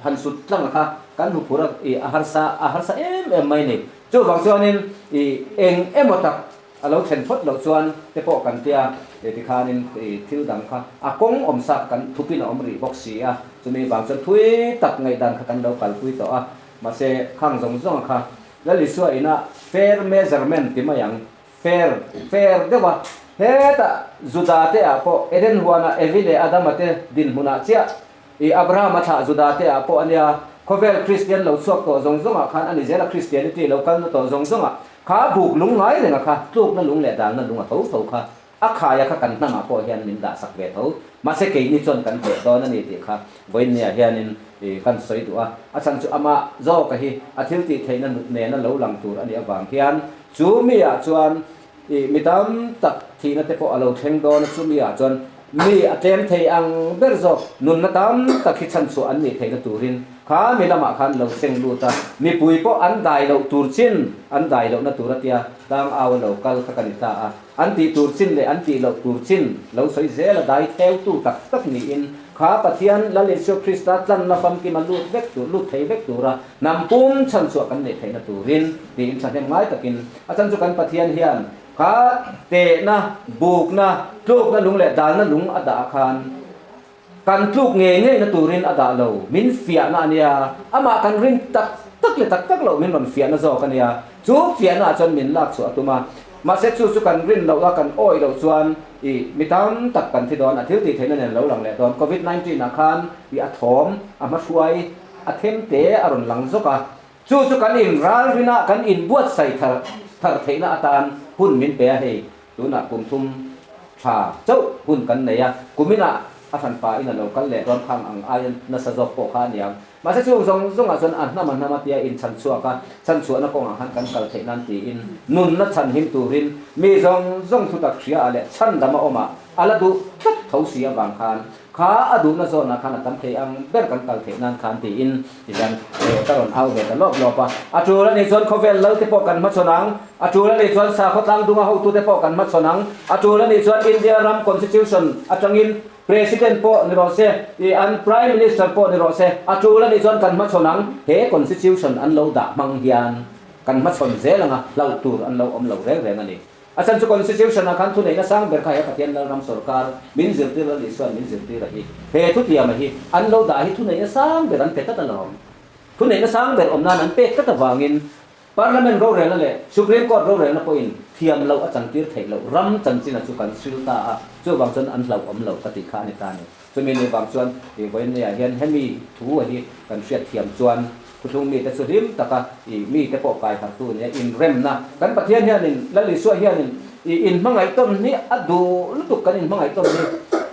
Han sut tlang a kha kan hmu phur a, i a harsa a harsa em em mai ni. Chuvang chuanin i eng emaw tak a lo thlen phawt loh chuan te pawh kan tia i tikhanin i thil dang kha a kawng awm sa kan thupin a awm rih bawk si a, chumi vang chuan thui tak ngaihdan kha kan lo kalpui tawh a. Mahse khang zawng zawng a kha Lal Isua ina fair measurement ti mai ang, fair fair deuh a, hetah Juda te ah pawh Eden huanah Evi leh Adama te dinhmunah chiah I Abraham a thlah Juda te ah pawh a nia, khawvel Kristian lo chhuak tawh zawng zawng ah khan a ni zel a, Christianity lo kalna tawh zawng zawng ah kha buk lung ngai reng a kha, tlukna lung leh dalna lung a tho tho kha, a khai a kha kan hnam ah pawh hian min dah sak ve tho. Mahse keini chuan kan hleh dawn a ni tih kha vawiinni ah hianin i kan sawi duh a, a chhan chu amah zawka hi a thil tih theihna nena lo lang tur a nih avang hian chu mi ah chuan I mi tam tak thihna te pawh a lo thleng dawn a, chumi ah chuan mi a tlem thei ang ber zawk nunna tam tak hi chhanchhuah an nih theihna turin kha mi lamah khan lo seng lut a, mipui pawh an dai loh tur chin an dai lohna tur a tia tlang au a lo kal kha ka ni ta a, an tih tur chin leh an tih loh tur chin lo sawi zel a dai theutu tak tak niin kha Pathian Lal Isua Krista tlanna famkima lut vek tur lut thei vek tura hnam pum chhanchhuah kan neih theihna turin tiin thahnem ngai takin A chan chu kan Pathian hian kha tehna, bukna, tlukna lung leh dalna lung a dah khan kan tluk ngei ngeina turin a dah lo, min fiahna a nia. Amah kan rin tak tak leh tak tak loh min rawn fiahna zawk a nia. Chu fiahna ah chuan min lak chhuah a tum a. Mahse chu chu kan rin loh a, kan awih loh chuan i mi tam tak kan thi dawn, a thil tih theihna nen lo lang leh dawn. Covid 19 ah khan i a thawm, a hmahruai, a them te a rawn lang zawk a. Chu chu kan inral rinah kan inbuatsaih thar thar theihna atan hun min pe a, hei tunah kum thum tha chauh hun kan nei a, kuminah a hranpa in a lo kal leh dawn khang ang aia nasa zawk pawh kha a niang. Mahse chung zawng zawngah chuan a hnam a hnam a tia inchhanchhuak a, chhanchhuahna kawngah khan kan kal theih nan tiin nunna chhanhim turin mi zawng zawng thutak hria ah leh chhandam a awmah a la duh tlat tho si avang khan Kha a duhna zawnah khan a tam thei ang ber kan kal theih nan khan tiin tihian ka rawn au ve ta lawp lawp a. A tul a nih chuan khawvel lal te pawh kan hmachhawn ang, a tul a nih chuan sakhaw tlangdunga hotute pawh kan hmachhawn ang, a tul a nih chuan India ram constitution atangin President pawh ni rawh se, i an Prime Minister pawh ni rawh se, a tul a nih chuan kan hmachhawn ang, he constitution an lo dah hmang hian kan hmachhawn zel anga hlauh tur an lo awm lo reng reng a ni. A chhan chu Constitution ah khan thuneihna sang ber kha he Pathian Lalram sawrkar min zirtir Lal Isua'n min zirtir a hi. He thutiam a hi an lo dah hi thuneihna sang ber an pe tlat alawm. Thuneihna sang ber awm nan an pek tlat avangin Parliament rorelna leh Supreme Court rorelna pawhin thiam loh a chantir theih loh ram chanchina chu kan hril ta a, chuvang chuan an hlauhawm loh ka tih kha a ni ta a ni. Chumi ni vang chuan i vawiinniah hian hemi thu a hi kan hriat thiam chuan Thuthlung mite chu hlim taka i mite pawh kai hartu nia inremna kan Pathian hianin Lal Isua hianin i inhmangaih tawn hi a duh lutuk kan inhmangaih tawn hi.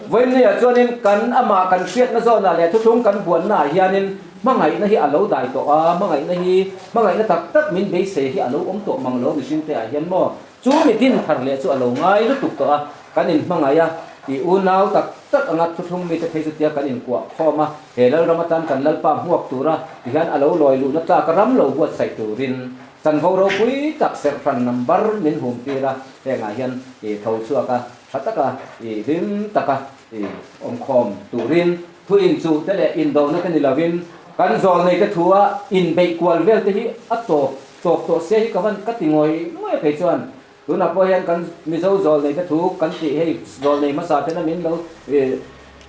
Vawiinniah chuanin kan amah kan hriatna zawnah leh thuthlung kan buannaah hianin hmangaihna hi a lo dai tawh a, hmangaihna hi hmangaihna tak tak min beisei hi a lo awm tawh mang lo mihringte ah hian maw? Chu mi din thar leh chu a lo ngai lutuk tawh a, kan inhmangaih a, i unau tak tak anga thuthlung mite phei chu tia kan inkuah khawm a, he Lalram atan kan Lalpa hmuak tura tihian a lo lawi luhna tlak ram lo buatsaih turin chanvo ropui tak serh hran number min hum tir a, hengah hian i tho chhuak a, tha taka i hlim taka i awmkhawm turin thu inchuh te leh indona te ni lovin kan zawlnei te thua inbeih kual vel te hi a tawp Tawp tawh se hi ka van ka ti ngawih ngawih a kei chuan tunah pawh hian kan Mizo zawlnei te thu kan tih hei zawlnei hmasa tena min lo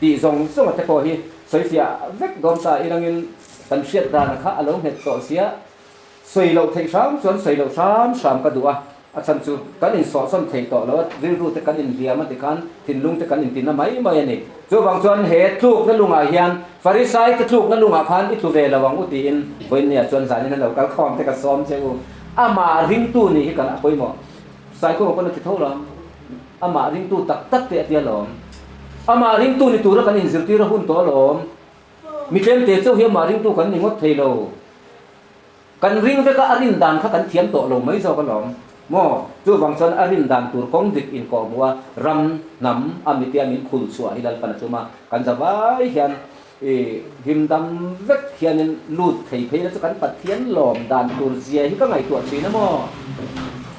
tih zawng zawng a te pawh hi sawifiah vek dawn ta ilangin kan hriat dan kha a lo nghet tawh sia sawi loh theih hram chuan sawi loh hram hram ka duh a. A chhan chu kan insawhsawn thei tawh lo a, rilru te kan inhliam a tikhan thinlung te kan intina mai mai a ni. Chuvang chuan he tlukna lungah hian Farisai te tlukna lungah khan i tlu ve lo ang u tiin vawiinniah chuan zanin a lo kal khawm te ka sawm che u. Amah ringtu nih hi kan a pawimawh. Saikhuma pawn a ti tho lo ang. Amah ringtu tak tak te a ti alawm. Amah ringtu ni tura kan inzirtir a hun tawh alawm. Mi tlemte chauh hi amah ringtu kan ni ngawt thei lo. Kan ring vek a, a rin dan kha kan thiam tawh lo mai zawk alawm maw? Chuvang chuan a rin dan tur kawng dik inkawh hmuh a, ram, hnam, a mitia min khul chhuah hi Lalpan a chum a, kan za vai hian i him dam vek hianin lut thei phei la chu kan Pathian lawm dan tur zia hi ka ngaihtuah thin a maw?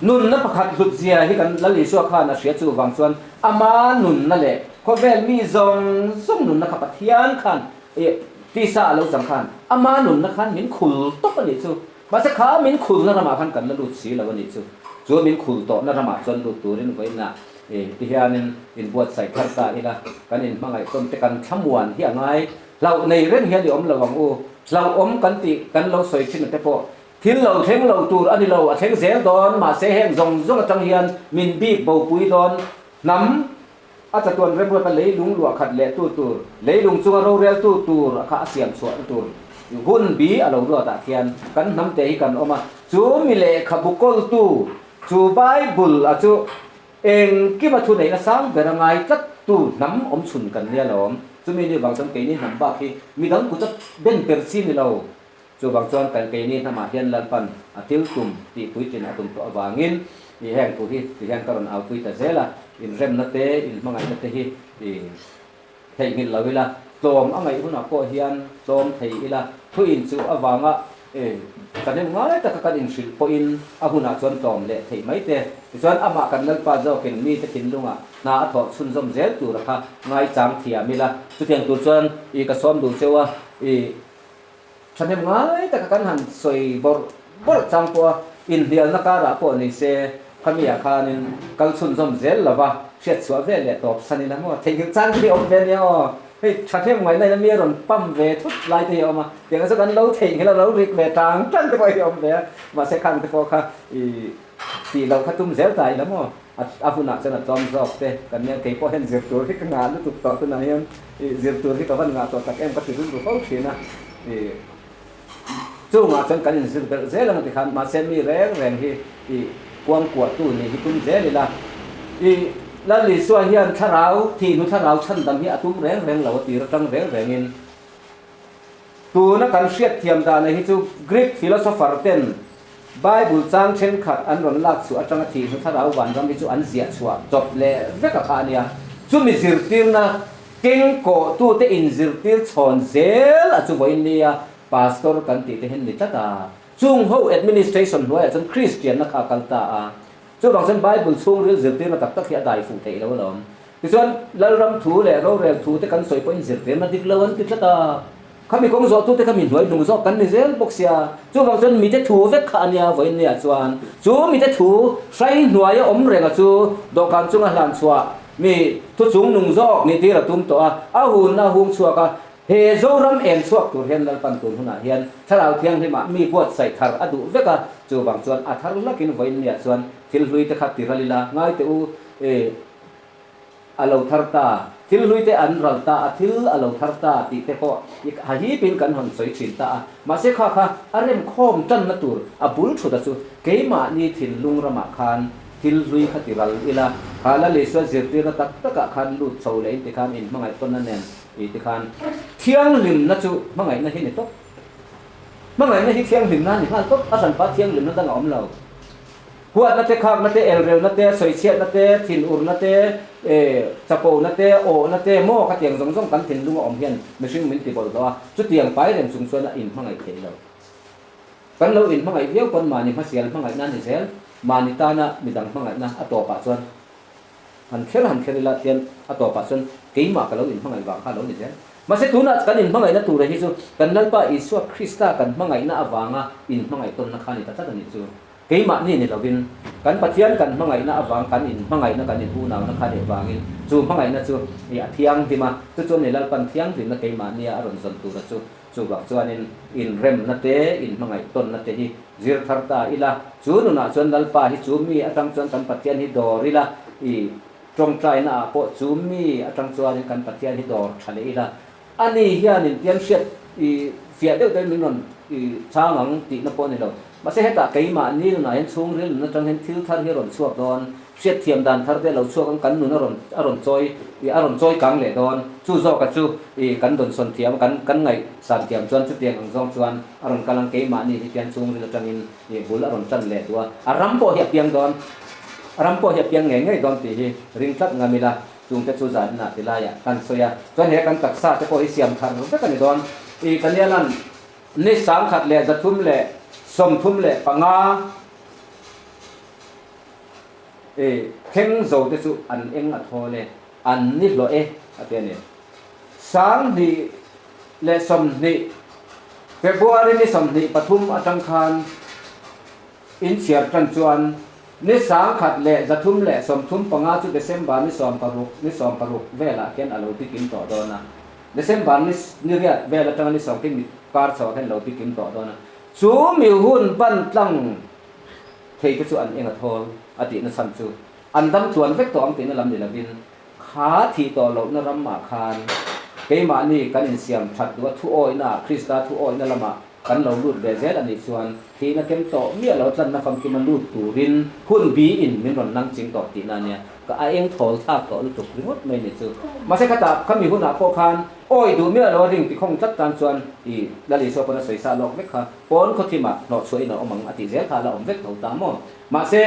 Nunna pakhat hlut zia hi kan Lal Isua khan a hria chuvang chuan ama nunna leh khawvel mi zawng zawng nunna kha Pathian khan Ih, tisa a lo chang khan ama nunna khan min khul tawp a nih chu. Mahse kha min khulna ramah khan kan la lut si lo a nih chu. Chu min khul tawhna ramah chuan lut turin vawiinah ih tihianin inbuatsaih thar ta ila, kan inhmangaih tawn te kan thlamuan hi a ngai. Hlauh nei reng hian i awm lo ang u. Hlauhawm kan tih kan lo sawi thin a te pawh thil lo thleng lo tur a ni lo, a thleng zel dawn. Mahse heng zawng zawng atang hian min bik bopui dawn hnam A chatuan remruata leilung luah khat leh tu tur, leilung chunga rorel tu tur a kha a siam chhuah na tur hun bi a lo ruatah khian kan hnam te hi kan awm a. Chu mi lehkhabu kawltu, chu Bible a chu engkima thu neihna sang ber a ngai tlat tu hnam awm chhun kan nia lawm. Chumi ni vang chuan keini hnam bak hi midang kut a ben per chi ni lo. Chuvang chuan kan keini hnamah hian Lalpan a thil tum tih puitlin a tum tawh avangin i heng thu hi ti hian ka rawn aupui ta zel a, inremna te, inhmangaihna te hi i theihnghilh lo ila, tlawm a ngaih hunah pawh hian tlawm thei ila, thu inchuh avanga i kan en ngai taka kan inhrilh pawhin a hunah chuan tlawm leh theih mai te. Tichuan amah kan Lalpa zawkin mite thinlungah hna a thawh chhunzawm zel tura kha ngaichang thiam ila, chutiang tur chuan i ka sawm duh cheu a, i. Thahnem ngai taka kan han sawi bawrh bawrh chang pawh a, inhnialna karah pawh ni se, khamiah khanin kal chhunzawm zel lova hriat chhuah vel leh tawp san ila maw? Theihnghilh chang te hi a awm ve ania aw. Hei thahnem ngaihna in a mi a rawn pam ve thut lai te hi a awm a, tiang chu kan lo theihnghilh a lo rik ve tang tang te pawh hi a awm ve a, mahse khang te pawh kha i tih loh kha tum zel ta ila maw? A hunah chuan a tlawm zawk te kan nia, kei pawh hian zir tur hi ka ngah lutuk tawh tunah hian ih zir tur hi ka van ngah tawh tak em ka ti rilru fo thin a, ih chungah chuan kan inzir belh zel ang tikhan mahse mi reng reng hi ih kuangkuah tu nih hi tum zel ila, ih Lal Isua hian thlarau thihnu thlarau chhandam hi a tum reng reng lo a tir atang reng rengin tuna kan hriatthiam dana hi chu Greek philosopher ten Bible chang thenkhat an rawn lak chhuah atanga thih hnu thlarau vanram hi chu an ziah chhuah chawp leh vek a kha a nia. Chumi zirtirna keng kawhtute inzirtir chhawn zel a chu vawiin nia Pastor kan tih te hian ni tlat a. Chung ho administration hnuaiah chuan Kristianna kha a kal ta a. Chuvang chuan Bible chhungril zirtirna tak tak hi a dai fuh theih lo alawm. Tichuan Lalram thu leh rorel thu te kan sawi pawhin zirtirna dik lo an ti tlat a. Khami kawng zawhtute kha mi hnuai hnung zawk kan ni zel bawk sia. Chuvang chuan mite thu vek kha a nia vawiin nia chuan chu mite thu hrai hnuaia awm renga chu dawhkan chunga hlan chhuah mi thu chung nung zawk nih tir a tum tawh a, a hun a hung chhuak a. He Zoram eng chhuak tur hian Lalpan tun hunah hian Thlarau Thianghlimah mi buatsaih thar a duh vek a, chuvang chuan a thar lakin vawiin nia chuan thil hlui te kha ti ral ila ngai teh u e. A lo thar ta, thil hlui te an ral ta a, thil a lo thar ta tih te pawh i ha hipin kan hawn sawi thin ta a. Mahse kha kha a remkhawm tanna tur a bul thut a chu keimahni thinlung ramah khan Thil hlui kha ti ral ila, kha Lal Isua zirtirna tak takah khan lut chho leh in tikhan inhmangaih tawnna nen i tikhan thianghlimna chu hmangaihna hi ni tawp. Hmangaihna hi thianghlimna a ni nghal tawp, a hranpa thianghlimna dang a awm lo. Huatna te, khakna te, elrelna te, sawichhiatna te, thinurna te, chapona te, awhna te, maw khatiang zawng zawng kan thinlung a awm hian mihring min ti bawlhhlawh a, chutiang pai reng chung chuan a inhmangaih theih lo. Kan lo inhmangaih viau pawn mahni hmasial hmangaihna a ni zel, mahni tana midang hmangaihna a tawpah chuan han kher han kher ila tian a tawpah chuan keimah ka lo inhmangaih vang kha a lo ni zel. Mahse tunah kan inhmangaihna tura hi chu kan Lalpa Isua Krista kan hmangaihna avanga inhmangaih tawnna kha a ni ta tlat a nih chu. Keimahni ni lovin, kan Pathian kan hmangaihna avang, kan inhmangaihna, kan inhunauna kha nih vangin chu hmangaihna chu i a thianghlim a, chu chuan ni Lalpan thianghlimna keimahnia a rawn zawn tura chu chuvang chuanin inremna te, inhmangaih tawnna te hi zir thar ta ila, chu nunah chuan Lalpa hi chu mi atang chuan kan Pathian hi dawr ila, i tawngtaina ah pawh chu mi atang chuanin kan Pathian hi dawr tha leh ila, Ani hianin tian hriat i fiah deuh deuhin min rawn i chhang ang tihna pawh a ni lo. Mahse hetah keimah ni nunah hian chhungril nun atang hian thil thar hi a rawn chhuak dawn, hriatthiam dan thar te a lo chhuak ang, kan nun a rawn a rawn chawi i a rawn chawi kang leh dawn. Chu zawka chu i kan dawnsawn thiam kan kan ngaihsan thiam chuan chutiang ang zawng chuan a rawn kal ang. Keimahni hi tian chhungril atangin i bul a rawn tan leh duh a, a ram pawh hi a piang dawn, a ram pawh hi a piang ngei ngei dawn tih hi ring tlat ngam ila. Chungte chu zan inah ti laiah kan sawi a, chuan he kan taksa te pawh hi siam thar vek a ni dawn. I Daniela'n ni 1335 i thleng zo te chu an eng a thawl e, an ni hlawh e a ti a ni. 2020 February ni 23 atang khan Inchhiar tan chuan ni 1335 chu December ni 16 ni 16 velah khian a lo bikim tawh dawn a. December ni ni riat vel atanga ni sawm khi mit kar chho ah khian a lo bikim tawh dawn a. Chu mi hun ban tlang thei te chu an eng a thawl a tihna chhan chu an dam tluan vek tawh ang tihna lam ni lovin kha thih tawh lohna ramah khan keimahni kan insiam that duh a thuawihna ah Krista thuawihna lamah Kan lo lut ve zel a nih chuan thihna kem tawh miah lo tlanna famkim a lut turin hun biin min rawn nang ching tawh tihna a nia. Ka a eng thawl thlak tawh lutuk ringawt mai ni chu. Mahse khatah khami hunah pawh khan awi duh miah lo a ring tikhawng tlat tan chuan i Lal Isua pawn a sawi sa lawk vek kha pawn khawthimah hnawhchhuahin a awm ang a tih zel kha a la awm vek tho ta maw. Mahse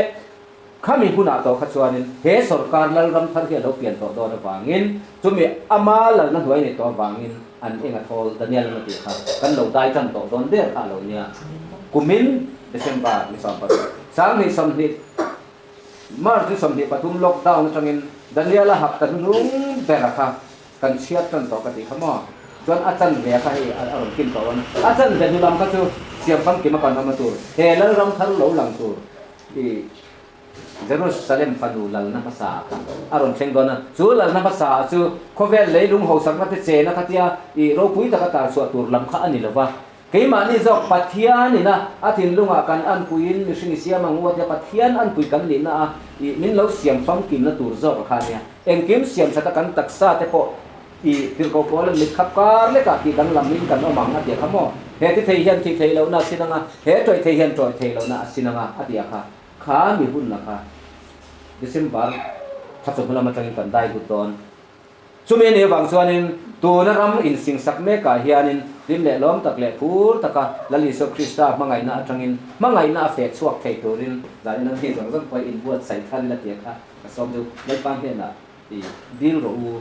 Khami hunah tawh kha chuanin he sorkar lalram thar hi a lo pian tawh dawn avangin chumi ama lalna hnuai nei tawh avangin an eng a thawl Daniel an a tih kha kan lo dai tan tawh dawn der kha a lo nia. Kumin December ni 16, 2020, March ni 23 lockdown atangin Daniel a hak ta hnung bera kha kan chhiat tan tawh ka tih kha maw? Chuan a chanve kha hei a rawn kin tawh dawn a, a chanve hnu lam kha chu siam famkim a kan awm a tur he lalram thar lo lang tur I Jerusalem fanu lalna hmasa ah kha a rawn thleng dawn a, chu lalna hmasa ah chu khawvel leilung hausakna te chena kha tia i ropui taka tar chhuah tur lam kha a ni lo va. Keimahni zawk Pathian ina a thinlungah kan anpuiin mihring i siam ang u a tia Pathian anpui kan nihna a i min lo siam famkimna tur zawk a kha a nia. Engkim siam that a kan taksa te pawh I tirhkoh pawl an mit khap kar lekah tih danglam in kan awm ang a ti a kha maw? He ti thei hian thih theih lohna a sin ang a, he tawih thei hian tawih theih lohna a sin ang a, a ti a kha. Kha mi hunna kha December thla chawhnu lam atangin kan dai lut dawn. Chumi a nih avang chuanin tuna ram insingsak mekah hianin hlim leh lawm tak leh phur taka Lal Isua Krista hmangaihna atangin hmangaihna a feh chhuak thei turin zanin an hei zawng zawng pawh inbuatsaih thar ila ti a kha ka sawm deuh Lalpa hnenah. I dil rawh u.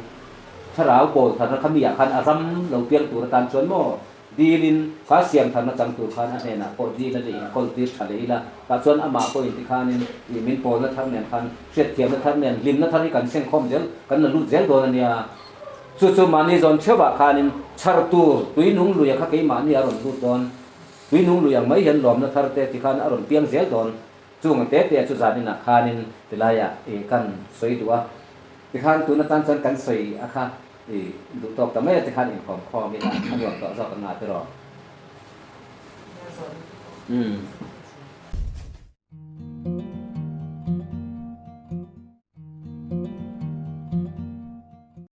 Thlarau pawl tharna kha miah khan a ram lo piang tur atan chuan maw dilin kha siam tharna chang tur khan a hnenah pawh dil a ni inkawl tir tha leh ila tah chuan amah pawh inti khanin i min pawlna thar nen khan hriatthiamna thar nen hlimna thar hi kan sengkhawm zel kan la lut zel dawn a nia. Chu chu mahni zawn theuhah khanin chhar tur tui nung luia kha keimahni a rawn lut dawn. Tui nung lui ang mai hian lawmna thar te tikhan a rawn piang zel dawn. Chung te te chu zan inah khanin tilaiah i kan sawi duh a, tikhan tun atan chuan kan sawi a kha i duh tawk ta mai a, tikhan inkhawm khawm ila a nuam tawh zawk ang a tiraw? Umm.